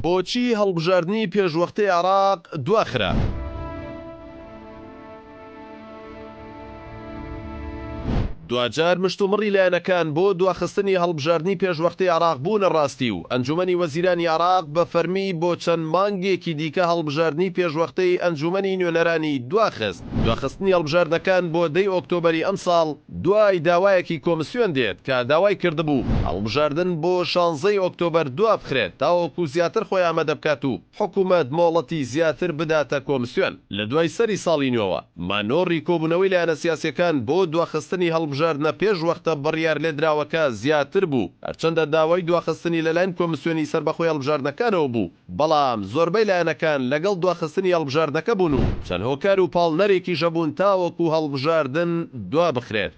بۆچی هەڵبژاردنی پێشوەختەی عێراق دواخرا؟ دواجار مشتومڕی لایەنەکان بۆ دواخستنی هەڵبژاردنی پێشوەختەی عێراق بوونە ڕاستی و ئەنجومەنی وەزیرانی عێراق بە فەرمی بۆ چەند مانگێکی دیکە هەڵبژاردنی پێشوەختەی ئەنجومەنی نوێنەرانی دواخست. دواخستنی هەڵبژاردنەکان بۆ دەی ئۆکتۆبەری ئەمساڵ دوای داوایەکی کۆمسیۆن دێت کە داوای کردبوو هەڵبژاردن بۆ شانزەی ئۆکتۆبەر دوابخرێت تاوەکو زیاتر خۆی ئامادە بکات و حکومەت مۆڵەتی زیاتر بداتە کۆمسیۆن. لە دوای سەری ساڵی نوێوە، مانۆڕی کۆبوونەوەی لایەنە سیاسییەکان بۆ دواخستنی هەڵبژاردنە پێش وەختە بڕیارلێدراوەکە زیاتر بوو، هەرچەندە داوای دواخستنی لەلایەن کۆمسیۆنی سەربەخۆی هەڵبژاردنەکانەوە بوو، بەڵام زۆربەی لایەنەکان لەگەڵ دواخستنی هەڵبژاردنەکە بوون و چەند هۆکار و پاڵنەرێکیش هەبوون تاوەکو هەڵبژاردن دوابخرێت.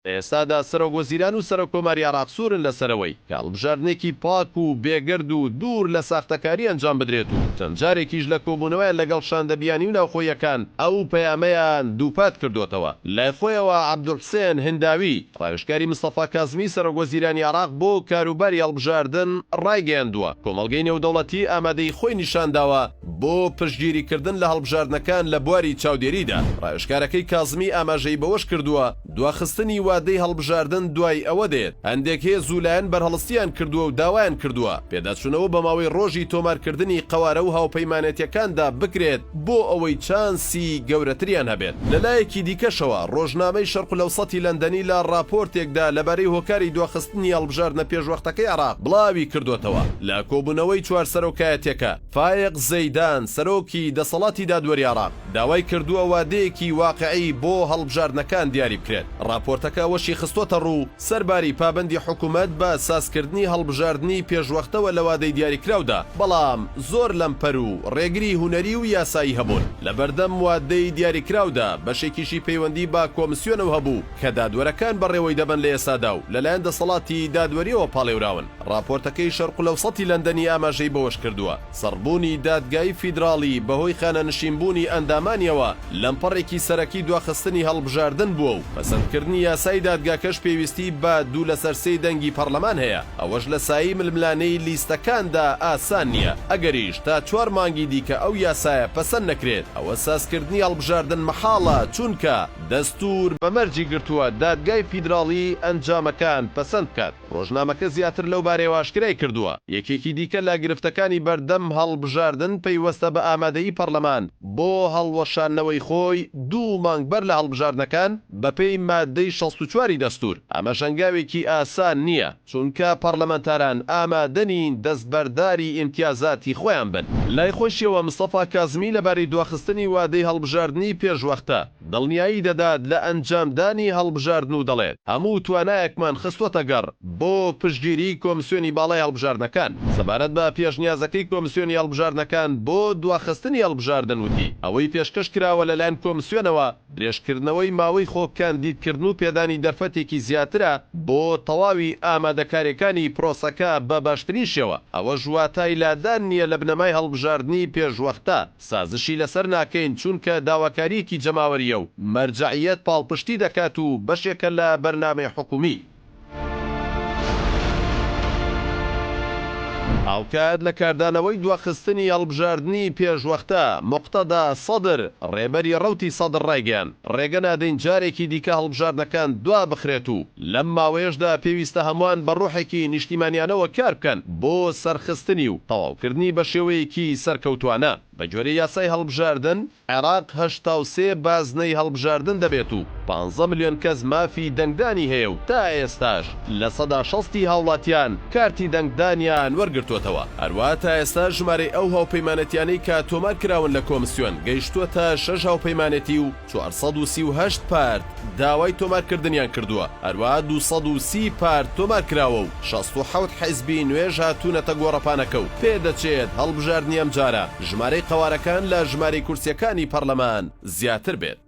لە ئێستادا سەرۆک وەزیران و سەرۆک کۆماری عێراق سوورن لەسەر ئەوەی کە هەڵبژاردنێکی پاک و بێگەرد و دوور لە ساختەکاری ئەنجام بدرێت و چەند جارێکیش لە کۆبوونەوەیان لەگەڵ شاندە بیانی و ناوخۆییەکان ئەو پەیامەیان دووپات کردۆتەوە. لای خۆیەوە عەبدولحسێن هنداوی، ڕاوێژکاری مستەفا کازمی سەرۆک وەزیرانی عێراق بۆ کاروباری هەڵبژاردن ڕایگەیاندووە، کۆمەڵگەی نێودەوڵەتی ئامادەیی خۆی نیشانداوە بۆ پشتگیریکردن لە هەڵبژاردنەکان لە بواری چاودێریدا. ڕاوێژکارەکەی کازمی ئاماژەی بەوەشکردووە، دواخستنی وادەی هەڵبژاردن دوای ئەوە دێت، هەندێک هێز و لایەن بەرهەڵستییان کردووە و داوایان کردووە پێداچوونەوە بە ماوەی ڕۆژی تۆمارکردنی قەوارە و هاوپەیمانێتییەکاندا بکرێت بۆ ئەوەی چانسی گەورەتریان هەبێت. لەلایەکی دیکەشەوە، ڕۆژنامەی شەرقولئەوسەتی لەندەنی لە ڕاپۆرتێکدا لەبارەی هۆکاری دواخستنی هەڵبژاردنە پێشوەختەکەی عێراق بڵاوی کردۆتەوە، لە کۆبوونەوەی چوار سەرۆکایەتیەکە، فایەق زەیدان سەرۆکی دەسەڵاتی دادوەری عێراق داوای کردووە وادەیەکی واقعی بۆ هەڵبژاردنەکان دیاری بکرێت. ڕاپۆرتەکە ئەوەشی خستۆتەڕوو، سەرباری پابەندی حکومەت بە سازکردنی هەڵبژاردنی پێشوەختەوە لە وادەی دیاریکراودا، بەڵام زۆر لەمپەر و ڕێگری هونەری و یاسایی هەبوون لەبەردەم وادەی دیاریکراودا، بەشێکیشی پەیوەندی بە کۆمسیۆنەوە هەبوو کە دادوەرەکان بەڕێوەی دەبەن لە ئێستادا و لەلایەن دەسەڵاتی دادوەرییەوە پاڵێوراون. ڕاپۆرتەکەی شەرقولئەوسەتی لەندەنی ئاماژەی بەوەشکردووە، سڕبوونی دادگای فیدراڵی بەهۆی خانەنشینبوونی ئەندامانیەوە لەمپەڕێکی سەرەکی دواخستنی هەڵبژاردن بووە و پەسەندکردنی یاسای دادگاکەش پێویستی بە دوو لەسەر سێی دەنگی پەڕلەمان هەیە، ئەوەش لە سایەی ململانێی لیستەکاندا ئاسان نییە، ئەگەریش تا چوار مانگی دیکە ئەو یاسایە پەسەند نەکرێت ئەوە سازکردنی هەڵبژاردن مەحاڵە چونکە دەستوور بە مەرجی گرتووە دادگای فیدراڵی ئەنجامەکان پەسەند بکات. ڕۆژنامەکە زیاتر لەو بارەیەوە ئاشکرای کردووە، یەکێکی دیکە لە گرفتەکانی بەردەم هەڵبژاردن پەیوەستە بە ئامادەیی پەڕلەمان بۆ هەڵوەشاندنەوەی خۆی دوو مانگ بەر لە هەڵبژاردنەکان بەپێی ماددەی 64 ی دەستوور، ئەمەش هەنگاوێکی ئاسان نییە، چونکە پەڕلەمانتاران ئامادە نین دەستبەرداری ئیمتیازاتی خۆیان بن. لای خۆیشیەوە مستەفا کازمی لەبارەی دواخستنی وادەی هەڵبژاردنی پێشوەختە، دڵنیایی دەدات لە ئەنجامدانی هەڵبژاردن و دەڵێت، هەموو توانایەکمان خستووەتە گەڕ بۆ پشتگیریی کۆمسیۆنی باڵای هەڵبژاردنەکان. سەبارەت بە پێشنیازەکەی کۆمسیۆنی هەڵبژاردنەکان بۆ دواخستنی هەڵبژاردن وتی، ئەوەی پێشکەش کراوە لەلایەن کۆمسیۆنەوە درێژکردنەوەی ماوەی خۆ کاندیدکردن و پێدانی دەرفەتێکی زیاترە بۆ تەواوی ئامادەکارییەکانی پرۆسەکە بە باشترین شێوە، ئەوەش واتای لادان نییە لە بنەمای هەڵبژاردنی پێشوەختە. سازشی لەسەر ناکەین چونکە داواکارییەکی جەماوەرییە و مەرجەعیەت پاڵپشتی دەکات و بەشێکە لە بەرنامەی حکومی. هاوکات لە کاردانەوەی دواخستنی هەڵبژاردنی پێشوەختە، موقتەدا سەدر، ڕێبەری ڕەوتی سەدر ڕایگەیاند، ڕێگە نادەین جارێکی دیکە هەڵبژاردنەکان دوابخرێت و لەم ماوەیەشدا پێویستە هەمووان بە ڕۆحێکی نیشتیمانیانەوە کار بکەن بۆ سەرخستنی و تەواوکردنی بە شێوەیەکی سەرکەوتوانە. بەگوێرەی یاسای هەڵبژاردن، عێراق 83 بازنەی هەڵبژاردن دەبێت و پانزە ملیۆن کەس مافی دەنگدانی هەیە و تا ئێستاش 60% ی هاوڵاتیان کارتی دەنگدانیان وەرگرتووەتەوە. هەروەها تا ئێستا ژمارەی ئەو هاوپەیمانێتیانەی کە تۆمارکراون لە کۆمسیۆن گەیشتووەتە شەش هاوپەیمانێتی و 438 پارت داوای تۆمارکردنیان کردووە، هەروەها 230 پارت تۆمارکراوە و 67 حیزبی نوێش هاتوونەتە گۆڕەپانەکە و پێدەچێت هەڵبژاردنی ئەمجارە ژمارەی قەوارەکان لە ژمارەی کورسییەکانی پەڕلەمان زیاتر بێت.